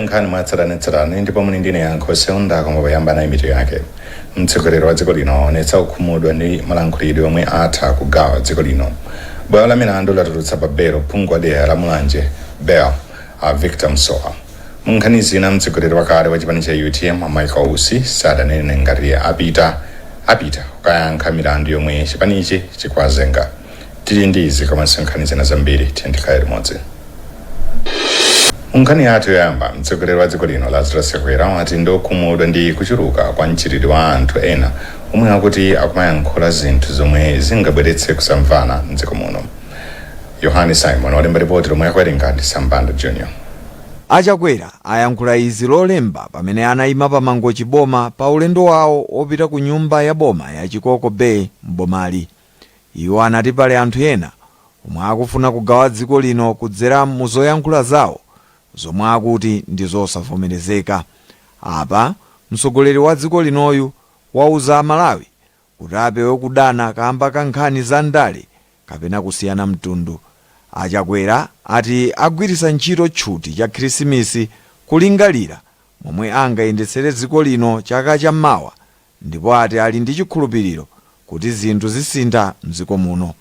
Nkhani mwatsatanetsatane ndipo muli ndine Yankho Seunda, koma poyamba nayi mitu yake. Mtsogoleri wa dziko lino waonetsa kukhumudwa ndi malankhulidwe omwe atha kugawa dziko lino. Bwalo la milandu latulutsa pa belo phungu wa dera la Mulanje Bell, a Victor Msowa. Mu nkhani zina, mtsogoleri wakale wa chipani cha UTM, a Michael Usi, sadanene ngati apita kukayankha milandu yomwe chipanichi chikuwazenga. Tili ndi izi komanso nkhani zina zambiri, tikhale limodzi. Nkhani yathu yoyamba, mtsogoleri wa dziko lino Lazarus Chakwera wati ndokhumudwa ndi kuchuluka kwa mchitidwe wa anthu ena omwe akuti akumayankhula zinthu zomwe zingabweretse kusamvana mdziko muno. Yohani Simon walemba ripoti lomwe akuwerenga ndi Sambando Junior. Achakwera ayankhula izi Lolemba pamene anayima pa Mangochi boma pa ulendo wawo wopita ku nyumba ya boma ya Chikoko Bay mbomali. Iwo anati pali anthu ena omwe akufuna kugawa dziko lino kudzera mu zoyankhula zawo zomwe akuti ndi zosavomerezeka. Apa mtsogoleri wa dziko linoyu wauza Amalawi kuti apewe kudana kamba ka nkhani za ndale kapena kusiyana mtundu. Achakwera ati agwiritsa ntchito tchuti cha Khrisimisi kulingalira momwe angayendetsere dziko lino chaka chammawa, ndipo ati ali ndi chikhulupiriro kuti zinthu zisintha mdziko muno.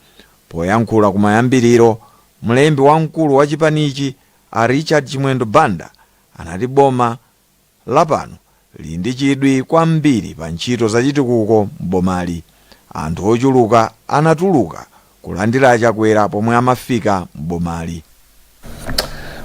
Poyankhula kumayambiriro, mlembi wamkulu wa chipanichi, a Richard Chimwendo Banda, anati boma lapano lili ndi chidwi kwambiri pa ntchito zachitukuko m'bomali. Anthu ochuluka anatuluka kulandira Achakwera pomwe amafika m'bomali.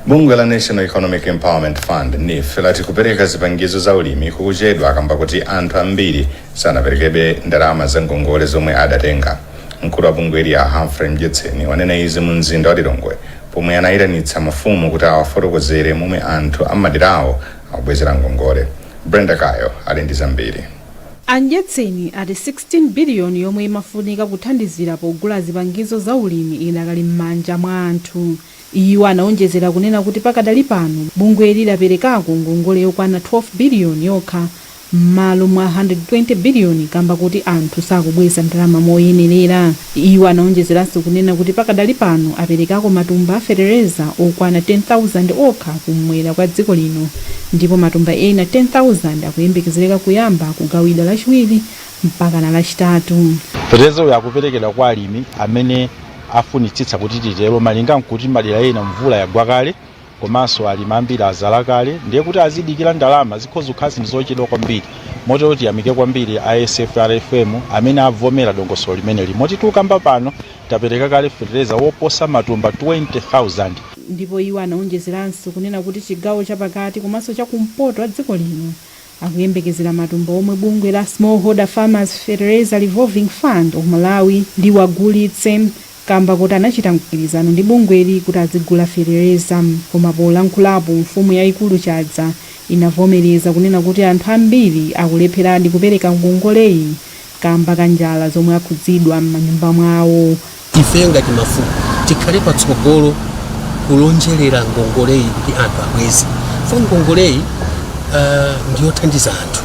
Bungwe la National Economic Empowerment Fund, NEEF, lati kupereka zipangizo za ulimi kukuchedwa kamba kuti anthu ambiri sanaperekebe ndalama za ngongole zomwe adatenga. Mkulu wa bungweli, a Humphrey Mdyetseni, wanena izi mu mzinda wa Lilongwe pomwe anayitanitsa mafumu kuti awafotokozere momwe anthu amaderawo akubwezera ngongole. Brenda Kayo ali ndi zambiri. Amdyetseni ati 16 biliyoni yomwe imafunika kuthandizira pogula zipangizo za ulimi idakali m'manja mwa anthu. Iwo anaonjezera kunena kuti pakadali pano bungweli laperekako ngongole yokwana 12 biliyoni yokha m'malo mwa 120 biliyoni kamba kuti anthu sakubweza ndalama moyenerera. Iwo anaonjezeranso kunena kuti pakadali pano aperekako matumba a fetereza okwana 10,000 okha kumwera kwa dziko lino, ndipo matumba ena 10,000 akuyembekezereka kuyamba kugawidwa Lachiwiri mpaka na Lachitatu. Fetereza uyu akuperekedwa kwa alimi amene afunitsitsa kuti titero, malinga nkuti madera ena mvula yagwa kale komanso alimi ambiri azala kale, ndiye kuti azidikira ndalama zikhoza kukhala zinthu zochedwa kwambiri. Motero tiyamike kwambiri a SFRFM amene avomera dongosolo limeneli, moti tikukamba pano tapereka kale fetereza woposa matumba 20,000. Ndipo iwo anaonjezeranso kunena kuti chigawo chapakati komanso chakumpoto a dziko lino akuyembekezera matumba omwe bungwe la Smallholder Farmers Fertilizer Revolving Fund of Malawi liwagulitse, kamba kuti anachita mgwirizano ndi bungweli kuti azigula fetereza. Koma polankhulapo, mfumu yayikulu Chadza inavomereza kunena kuti anthu ambiri akulepheradi kupereka ngongoleyi kamba ka njala zomwe akhudzidwa m'manyumba mwawo. Ife ngati mafumu tikhale patsogolo kulonjerera ngongoleyi kuti anthu abweze fo ngongoleyi ndiyothandiza anthu.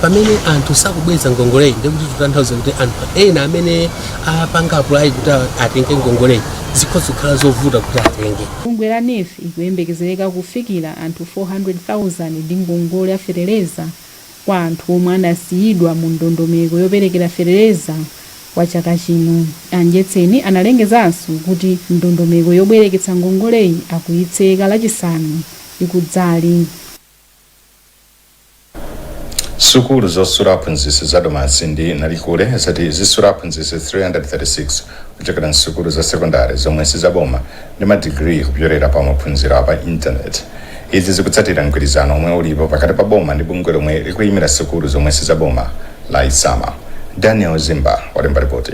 Pamene anthu sakubweza ngongoleyi, ndikuti titanthauza kuti anthu ena amene apanga apply kuti atenge ngongoleyi zikhoza kukhala zovuta kuti atenge. Bungwe la NEEF ikuyembekezereka kufikira anthu 400,000 ndi ngongole ya fetereza kwa anthu omwe anasiyidwa mu ndondomeko yoperekera fetereza kwa chaka chino. Amdyetseni analengezanso kuti ndondomeko yobwereketsa ngongoleyi akuyitseka Lachisanu ikudzali. Sukulu zosula aphunzitsi za Domasi ndi Nalikule zati zisula aphunzitsi 336 kuchokera msukulu za sekondari zomwe sizaboma ndi madigiri kupyolera pa maphunziro apa intaneti. Izi zikutsatira mgwirizano omwe ulipo pakati pa boma ndi bungwe lomwe likuyimira sukulu zomwe sizaboma la ISAMA. Daniel Zimba walemba ripoti.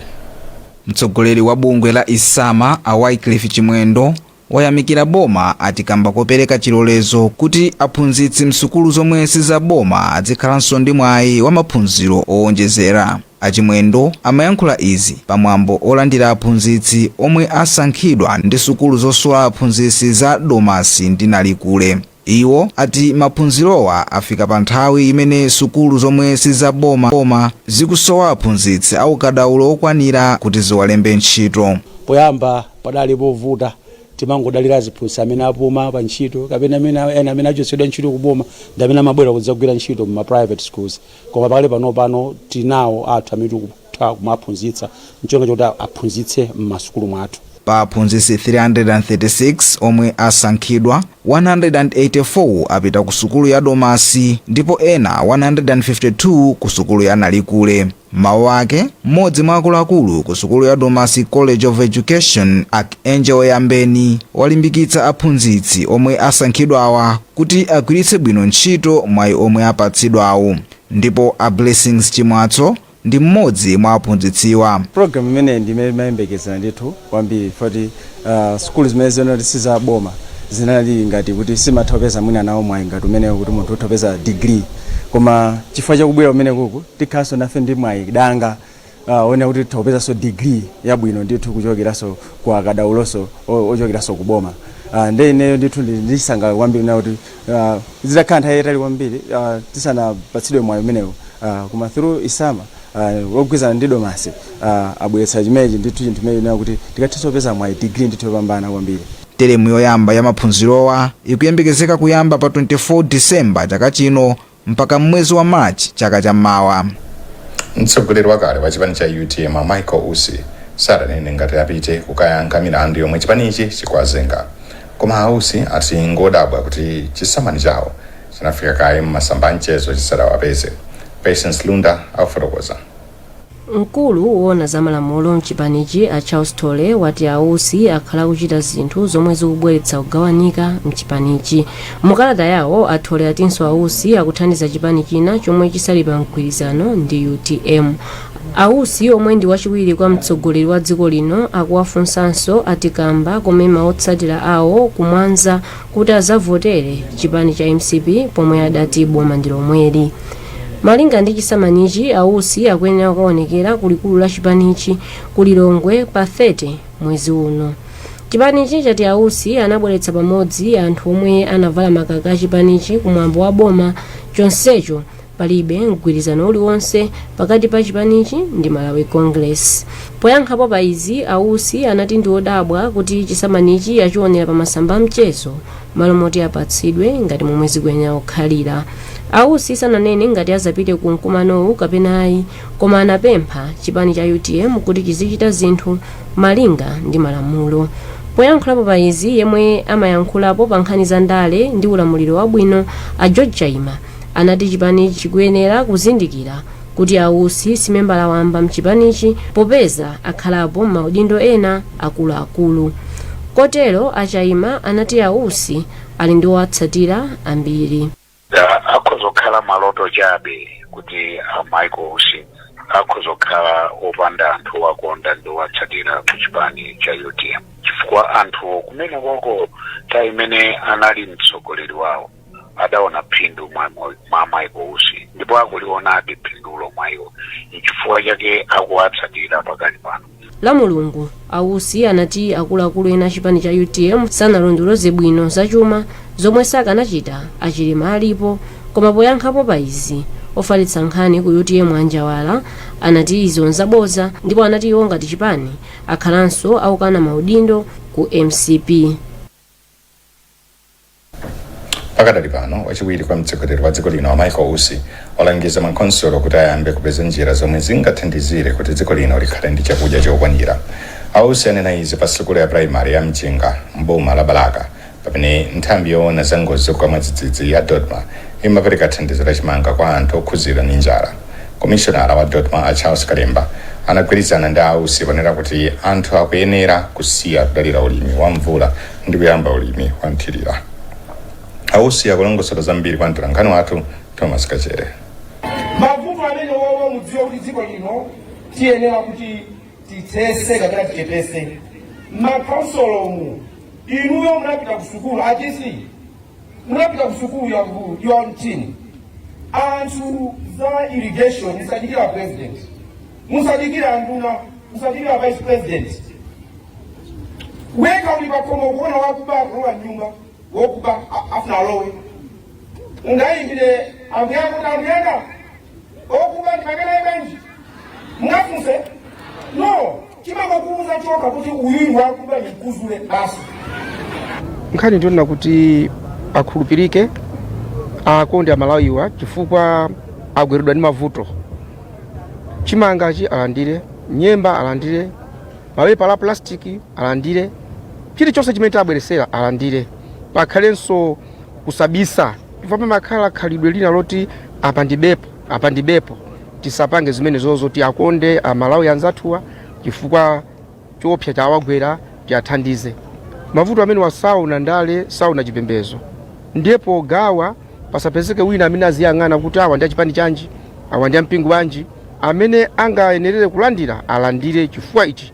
Mtsogoleri wa bungwe la ISAMA, a Wycliffe Chimwendo, wayamikira boma ati kamba kopereka chilolezo kuti aphunzitsi msukulu zomwe sizaboma azikhalanso ndi mwayi wa maphunziro owonjezera. Achimwendo amayankhula izi pamwambo olandira aphunzitsi omwe asankhidwa ndi sukulu zosula aphunzitsi za Domasi ndi Nalikule. Iwo ati maphunzirowa afika pa nthawi imene sukulu zomwe sizaboma boma zikusowa aphunzitsi aukadaulo okwanira kuti ziwalembe ntchito. Poyamba padali povuta. Timangodalira aziphunzitsi amene apuma pa ntchito kapena amene ena amene achotsedwa ntchito kuboma ndi amene amabwera kudzagwira ntchito mu private schools. Koma pakali pano tinawo athu amene tikutha kumaphunzitsa ncholinga choti aphunzitse m'masukulu mwathu. Pa aphunzitsi 336 omwe asankhidwa, 184 apita ku sukulu ya Domasi ndipo ena 152 ku sukulu ya Nalikule. Mawu ake, mmodzi mwa akuluakulu ku sukulu ya Domasi College of Education, Archangel Yambeni, walimbikitsa aphunzitsi omwe asankhidwawa kuti agwiritse bwino ntchito mwayi omwe apatsidwawo. Ndipo a Blessings Chimwatso ndi mmodzi mwa aphunzitsiwa. Program imeneyi ndimene imayembekezera ndithu kwambiri, foti sukulu zimene zinoti sizaboma zinali ngati kuti simatha kupeza mwina nawo mwayi ngati umenewo kuti munthu utha kupeza degree. Koma chifukwa chakubwera kumene kuku, tikhalanso nafe ndi mwayi danga one kuti titha kupezanso degree yabwino ndithu kuchokeranso ku akadauloso ochokeranso kuboma. Nde ineyo ndithu ndisangalala kwambiri nayo kuti zitakhala nthawi yayitali kwambiri tisanapatsidwe mwayi umenewu, koma through Isama wogwirizana ndi Domasi abweretsa chimenechi ndithu, chinthu chimene nayo kuti tikathenso kupeza mwayi degree ndithu yopambana kwambiri. Teremu yoyamba ya maphunzirowa ikuyembekezeka kuyamba pa 24 Disemba chaka chino mpaka mwezi wa March chaka chammawa. Mtsogoleri wakale wa chipani cha UTM, Michael Usi, sadanene ngati apite kukayankha milandu yomwe chipanichi chikuwazenga. Koma Ausi ati ngodabwa kuti chisamani chawo chinafika kaye mmasamba a mchezo chisadawapeze. Patience Lunda akufotokoza. Mkulu woona za malamulo mchipanichi, a Charles Tole, wati Ausi akhala kuchita zinthu zomwe zikubweretsa kugawanika mchipanichi. Mukalata yawo, a Tole atinso Ausi akuthandiza chipani china chomwe chisali pa mgwirizano ndi UTM. Ausi, omwe ndi wachiwiri kwa mtsogoleri wa dziko lino, akuwafunsanso atikamba komema otsatira awo kumwanza kuti azavotere chipani cha MCP pomwe adati boma ndi lomweli. Malinga ndi chisamanichi, Ausi akuyenera kukaonekera ku likulu la chipanichi ku Lilongwe pa 30 mwezi uno. Chipanichi chati Ausi anabweretsa pamodzi anthu omwe anavala makaka a chipanichi kumwambo wa boma, chonsecho palibe mgwirizano uliwonse pakati pa chipanichi ndi Malawi Congress. Poyankhapo pa izi, Ausi anati ndi odabwa kuti chisamanichi achionera pa masamba a mchezo malo moti apatsidwe ngati momwe zikuyenera kukhalira. Ausi sananene ngati azapite ku mkumanowu kapena ayi, koma anapempha chipani cha UTM kuti chizichita zinthu malinga ndi malamulo. Poyankhulapo pa izi, yemwe amayankhulapo pa nkhani za ndale ndi ulamuliro wabwino, a George Chaima, anati chipani chikuyenera kuzindikira kuti Ausi simembala wamba mchipanichi popeza akhalapo m'maudindo ena akuluakulu. Kotero a Chaima anati Ausi ali ndi owatsatira ambiri. Akhoza kukhala maloto chabe kuti a Michael Usi akhoza kukhala opanda anthu owakonda ndi owatsatira ku chipani cha UTM, chifukwa anthu kumene koko nthawi imene anali mtsogoleri wawo adaona phindu mwa Michael Usi, ndipo akulionabe phindulo mwa iwo, nchifukwa chake akuwatsatira pakali pano. La Mulungu, Ausi anati akuluakulu ena a chipani cha UTM sanalondoloze bwino zachuma zomwe sakanachita a Chilima alipo. Koma poyankhapo pa izi, ofalitsa nkhani ku UTM, Anjawala, anati izo nzaboza, ndipo anati iwo ngati chipani akhalanso akukana maudindo ku MCP. Pakadali pano, wachiwiri kwa mtsogoleri wa dziko lino, Michael Usi, walangiza makhonsolo kuti ayambe kupeza njira zomwe zingathandizire kuti dziko lino likhale ndi chakudya chokwanira. Ausi anena izi pa sukulu ya primary ya Mchinga mboma la Balaka, pamene nthambi yoona za ngozi zogwa mwadzidzidzi ya DoDMA imapereka thandizo la chimanga kwa anthu okhuzidwa ndi njala. Komishonala wa DoDMA, a Charles Kalemba, anagwirizana ndi Ausi ponena kuti anthu akuyenera kusiya kudalira ulimi wa mvula ndi kuyamba ulimi wa nthirira. Ausi akulongosola zambiri kwa mtolankhani wathu Thomas Kachere. Mavuto amene wowo mudziwe kuti dziko lino tiyenera kuti titsese kapena tichepese makhonsolomu. Inuyo munapita ku sukulu, achisi munapita ku sukulu ya your team, anthu za irrigation. Musadikira president, musadikira anduna, musadikira vice president. Weka uli pakhomo kuona wakuba akulowa nyumba, wokuba afuna alowe, ungayimbire ambuye ako kuti ambuyanga okuba ndipakanaye bwanji? Mungafunse? No, chimangokuuza choka kuti uyuyu wakuba, nikuzule basi. Nkhani ndionena kuti akhulupirike, akonde Amalawiwa chifukwa agweredwa ndi mavuto. Chimangachi alandire, nyemba alandire, mapepala a plastic alandire, chilichonse chimene tabweresera alandire. Pakhalenso kusabisa, chifukwa pamakhala khalidwe lina loti apa ndibepo, apa ndibepo. Tisapange zimenezozo, tiakonde Amalawi anzathuwa chifukwa choopsa chawagwera, tiathandize. Mavuto amene wasaona ndale, saona chipembedzo, ndiye pogawa pasapezeke wina amene aziyang'ana kuti awa ndi achipani chanji, awa ndi ampingo wanji. Amene angayenerere kulandira alandire, chifukwa ichi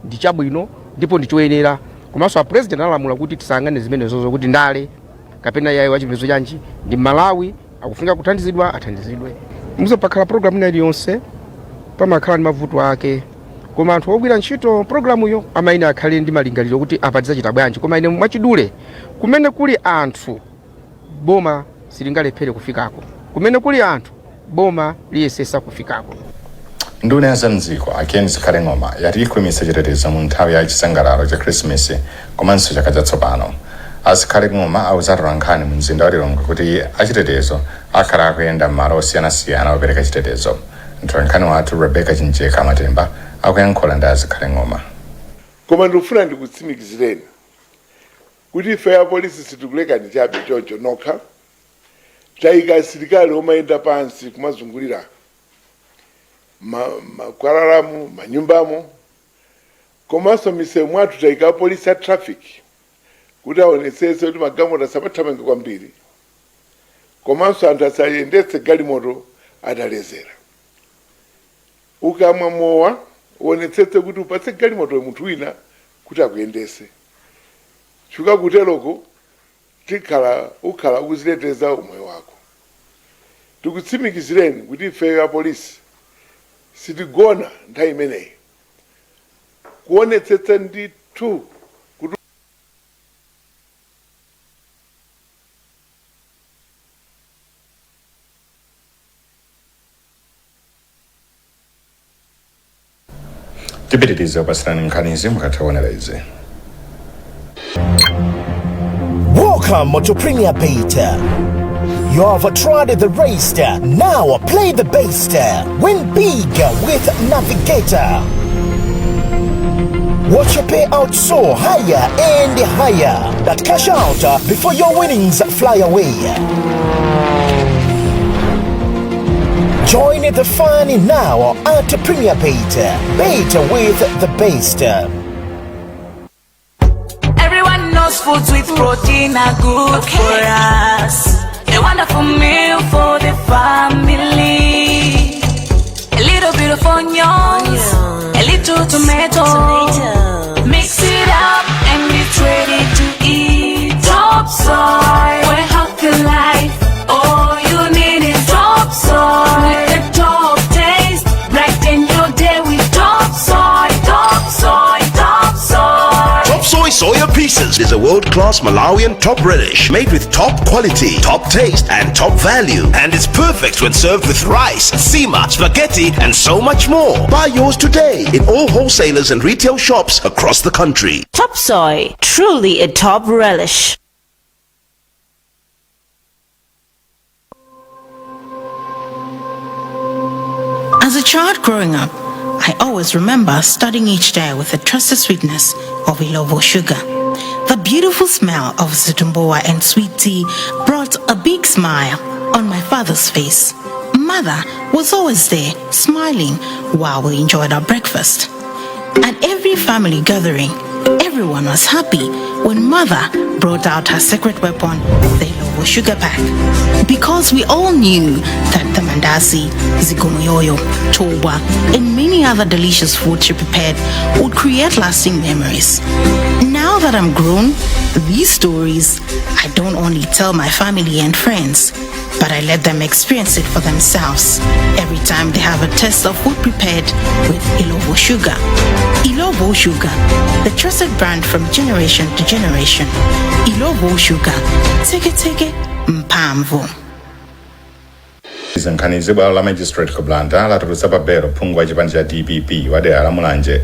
ndi chabwino ndipo ndi choyenera. Komanso a President analamula kuti tisayang'ane zimenezozo kuti ndale kapena yayi wachipembedzo chanji, ndi Malawi, akufunika kuthandizidwa, athandizidwe. Muzo pakhala program ina iliyonse pamakhala ndi mavuto ake, koma anthu ogwira ntchito programuyo amayenera akhale ndi malingaliro kuti apa tidzachita bwanji. Koma ine mwachidule, kumene kuli anthu boma silingalephere kufikako, kumene kuli anthu boma liyesesa kufikako. Nduna ya zamdziko a Ken Zikhale Ng'oma yati ikhwimitsa chitetezo mu nthawi ya chisangalalo cha Khrisimisi komanso chaka chatsopano. A Zikhale Ng'oma auza atolankhani mu mzinda wa Lilongwe kuti achitetezo akhala akuyenda m'malo osiyanasiyana opereka chitetezo. Mtolankhani wathu Rebecca Chinjeka Matemba akuyankhula ndi a Zikhale Ng'oma. Koma ndikufuna ndikutsimikizireni kuti ife apolisi sitikulekani chabe choncho nokha. Tayika asilikali omayenda pansi kumazungulira makwalalamu, manyumbamo, komanso misewu mwathu tayika apolisi a traffic kuti aonetsetse kuti magalimoto asamathamange kwambiri, komanso anthu asayendetse galimoto atalezera. Ukamwa mowa, uonetsetse kuti upatse galimoto munthu wina kuti akuyendese, chifukwa kuteroko tikhala ukhala ukuziteteza umoyo wako. Tikutsimikizireni kuti ifeyo apolisi sitigona nthawi imeneyi kuonetsetsa ndithu kuti Tipitirize kupasirani nkhanizi mukatha kuonera izi. Welcome to Premier Bet. You have tried the rest. Now play the best. Win big with Navigator. Watch your payout soar higher and higher. But cash out before your winnings fly away. Join the fun now at Premier Bet. Bet with the best. Everyone knows foods with protein are good for us. A wonderful meal for the family. A little bit of onions, a little tomato. Mix it up and it's ready to eat. Top Soy, we're healthy life. All you need is Top Soy. With the top taste, brighten your day with Top Soy, Top Soy, Top Soy. Top Soy Soya Pieces is a world-class Malawian top relish made with top quality, top taste, and top value. And it's perfect when served with rice, nsima, spaghetti, and so much more. Buy yours today in all wholesalers and retail shops across the country. Top Soy, truly a top relish. As a child growing up, I always remember starting each day with the trusted sweetness of Illovo sugar. The beautiful smell of zitumbuwa and sweet tea brought a big smile on my father's face. Mother was always there, smiling while we enjoyed our breakfast. At every family gathering, everyone was happy when Mother brought out her secret weapon, the Illovo sugar pack. Because we all knew that the mandazi, zikomoyoyo, toba, and many other delicious food she prepared would create lasting memories. Now that I'm grown, these stories I don't only tell my family and friends, but I let them experience it for themselves every time they have a taste of food prepared with Illovo sugar. Illovo Sugar, the trusted brand from generation to generation. Illovo Sugar, teke teke mphamvu. Izi nkhanizi, bwalo la magistrate ku Blantyre latulutsa pa belo phungu wa chipani cha DPP wa dera la Mulanje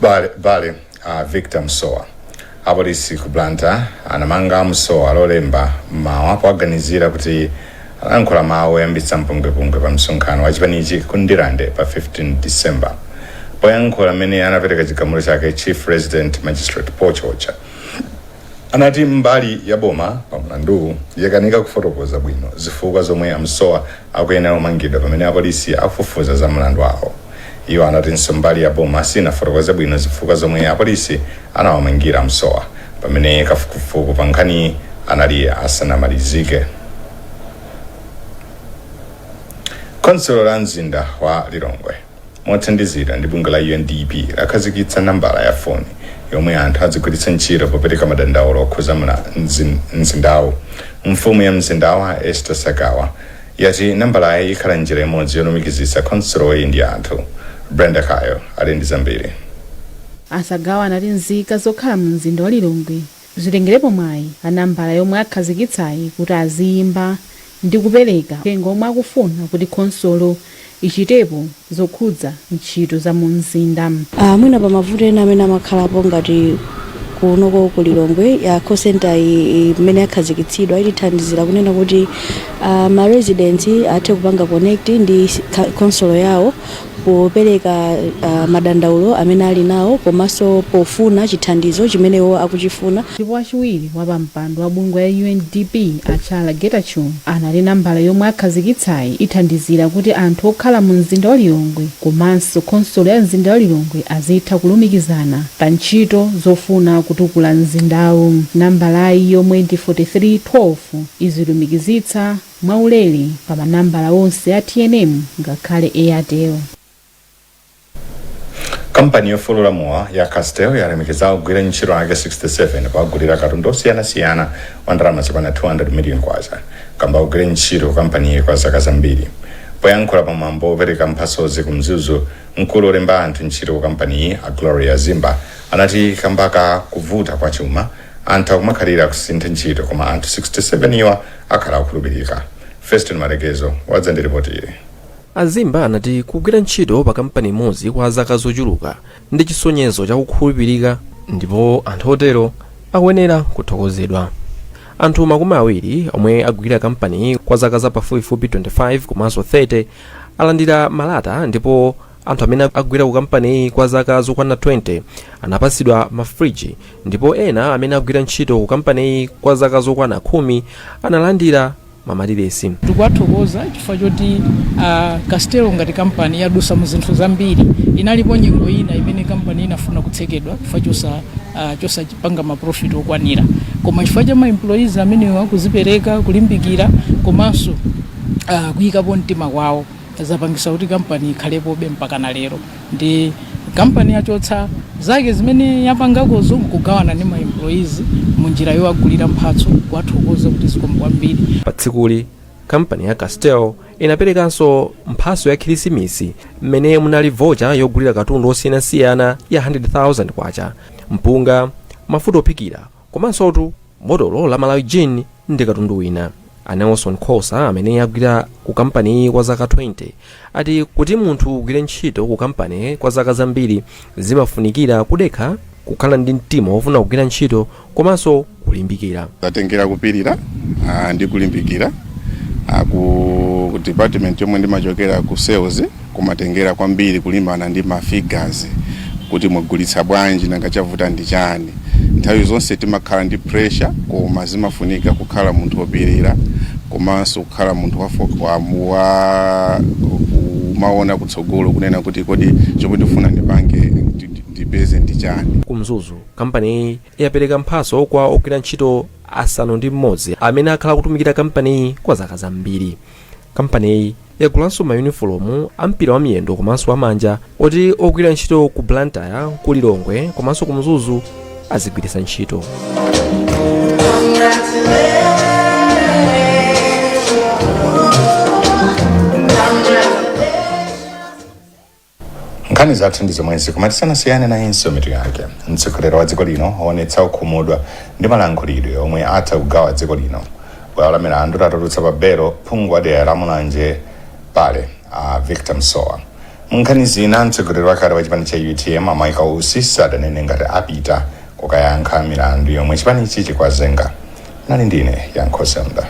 Bale, Victor Msowa. Apolisi ku Blantyre anamanga Msowa Lolemba mmawa powaganizira kuti alankhula mawu oyambitsa mpungwepungwe pa msonkhano wa chipanichi ku Ndirande pa 15 December. Poyankhula amene anapereka chigamulo chake, Chief Resident Magistrate Paul Chocha, anati mbali ya boma pa mlanduwu yakanika kufotokoza bwino zifukwa zomwe amsowa akuyenera kumangidwa pamene apolisi akufufuza za mlandu wawo. Iwo anatinso mbali ya boma sinafotokoze bwino zifukwa zomwe apolisi anawamangira amsowa pamene kafukufuku pa nkhani anali asanamalizike. Khonsolo la mzinda wa Lilongwe mothandizira ndi bungwe la UNDP lakhazikitsa nambala ya foni yomwe anthu adzigwiritsa ntchito popereka madandaulo okhuza mzindawo. Mfumu ya mzindawo, Esther Sagawa, yati nambalayi ikhala njira imodzi yolumikizitsa khonsoloyi ndi anthu. Brenda Kayo ali ndi zambiri. Asagawa anati nzika zokhala mu mzinda wa Lilongwe zitengerepo mwayi anambala yomwe akhazikitsayi kuti aziyimba ndi kupereka uthenga omwe akufuna kuti khonsolo ichitepo zokhudza ntchito za mu mzinda. Mwina pa mavuto ena amene amakhalapo ngati kunoko ku Lilongwe, ya call center imene yakhazikitsidwa itithandizira kunena kuti ma residents athe kupanga connect ndi khonsolo yawo popereka madandaulo amene ali nawo komanso pofuna chithandizo chimene iwo akuchifuna. Ndipo wachiwiri wa pampando wa bungwe ya UNDP, Achala Getachew, anati nambala yomwe akhazikitsayi ithandizira kuti anthu okhala mu mzinda wa Lilongwe komanso khonsolo ya mzinda wa Lilongwe azitha kulumikizana pa ntchito zofuna kutukula mzindawu. Nambalayi, yomwe ndi 4312, izilumikizitsa mwaulere pa manambala onse a TNM ngakhale Airtel. Kampani yofulula mowa ya Castel yalemekeza ogwira ntchito ake 67 pogulira katundu osiyanasiyana wa ndalama zokwana 200 million kwacha kamba kugwira ntchito kampaniyi kwa zaka zambiri. Poyankhula pamwambo opereka mphatsozi ku Mzuzu, mkulu olemba anthu ntchito ku kampaniyi, a Gloria Zimba, anati kamba ka kuvuta kwa chuma anthu akumakhalira kusintha ntchito, koma anthu 67 iwa akhala okhulupirika. Feston Malekezo wadza ndi ripoti ili. Azimba anati kugwira ntchito pa kampani imodzi kwa zaka zochuluka ndi chisonyezo chakukhulupirika ndipo anthu otero akuyenera kuthokozedwa. Anthu 20 omwe agwira kampani kwa zaka za pafupifupi 25 komanso 30 alandira malata, ndipo anthu amene agwira ku kampaniyi kwa zaka zokwana 20 anapatsidwa mafriji, ndipo ena amene agwira ntchito ku kampaniyi kwa zaka zokwana 10 analandira mamatiresi. Tikuwathokoza chifukwa choti Castel ngati kampani yadusa mu zinthu zambiri. Inalipo nyengo ina imene kampani inafuna kutsekedwa chifukwa chosapanga maprofit okwanira, koma chifukwa cha ma employees amenewo akuzipereka, kulimbikira komanso kuyikapo mtima kwawo, zapangisa kuti kampani ikhalepobe mpaka na lero. Ndi kampani yachotsa zake zimene yapangakozo nkugawana ndi ma employees mu njira yowagulira mphatso, kuwathokoza kuti zikomo kwambiri. Pa tsikuli kampani ya Castel inaperekanso mphatso ya Khirisimisi mmene munali voucher yogulira katundu osiyanasiyana ya 100,000 kwacha, mpunga, mafuta ophikira komansotu botolo la Malawi Gin ndi katundu wina. A Nelson Khosa, amene agwira ku kampaniyi kwa zaka 20, ati kuti munthu ugwire ntchito ku kampani kwa zaka zambiri zimafunikira kudekha, kukhala ndi mtima wofuna kugwira ntchito komanso kulimbikira. Zatengera kupirira ndi kulimbikira. Ku department yomwe ndimachokera, ku sales, kumatengera kwambiri kulimbana ndi ma figures, kuti mwagulitsa bwanji, nanga chavuta ndi chani. Nthawi zonse timakhala ndi pressure, koma zimafunika kukhala munthu wopirira komanso kukhala munthu wa kumaona kutsogolo, kunena kuti kodi chomwe ndifuna ndipange ndipeze ndi chani. Ku Mzuzu, kampaniyi yapereka mphatso kwa ogwira ntchito 6 amene akhala kutumikira kampaniyi kwa zaka zambiri. Kampaniyi yagulanso mayunifomu a mpira wa miyendo komanso amanja oti ogwira ntchito ku Blantyre, ku Lilongwe komanso ku Mzuzu azigwiritsa ntchito. Nkhani zathu ndi zomwezi, koma tisanasiyane nayinso mitu yake. Mtsogoleri wa dziko lino waonetsa kukhumudwa ndi malankhulidwe omwe atha kugawa dziko lino. Bwalo la milandu latulutsa pa belo phungu wa dera la Mulanje Pale, a Victor Msowa. Mu nkhani zina, mtsogoleri wakale wa chipani cha UTM, a Michael Usi, sadanene ngati apita Ukayankha milandu yomwe chipanichi chikwazenga. Nali ndine Yankho Senda.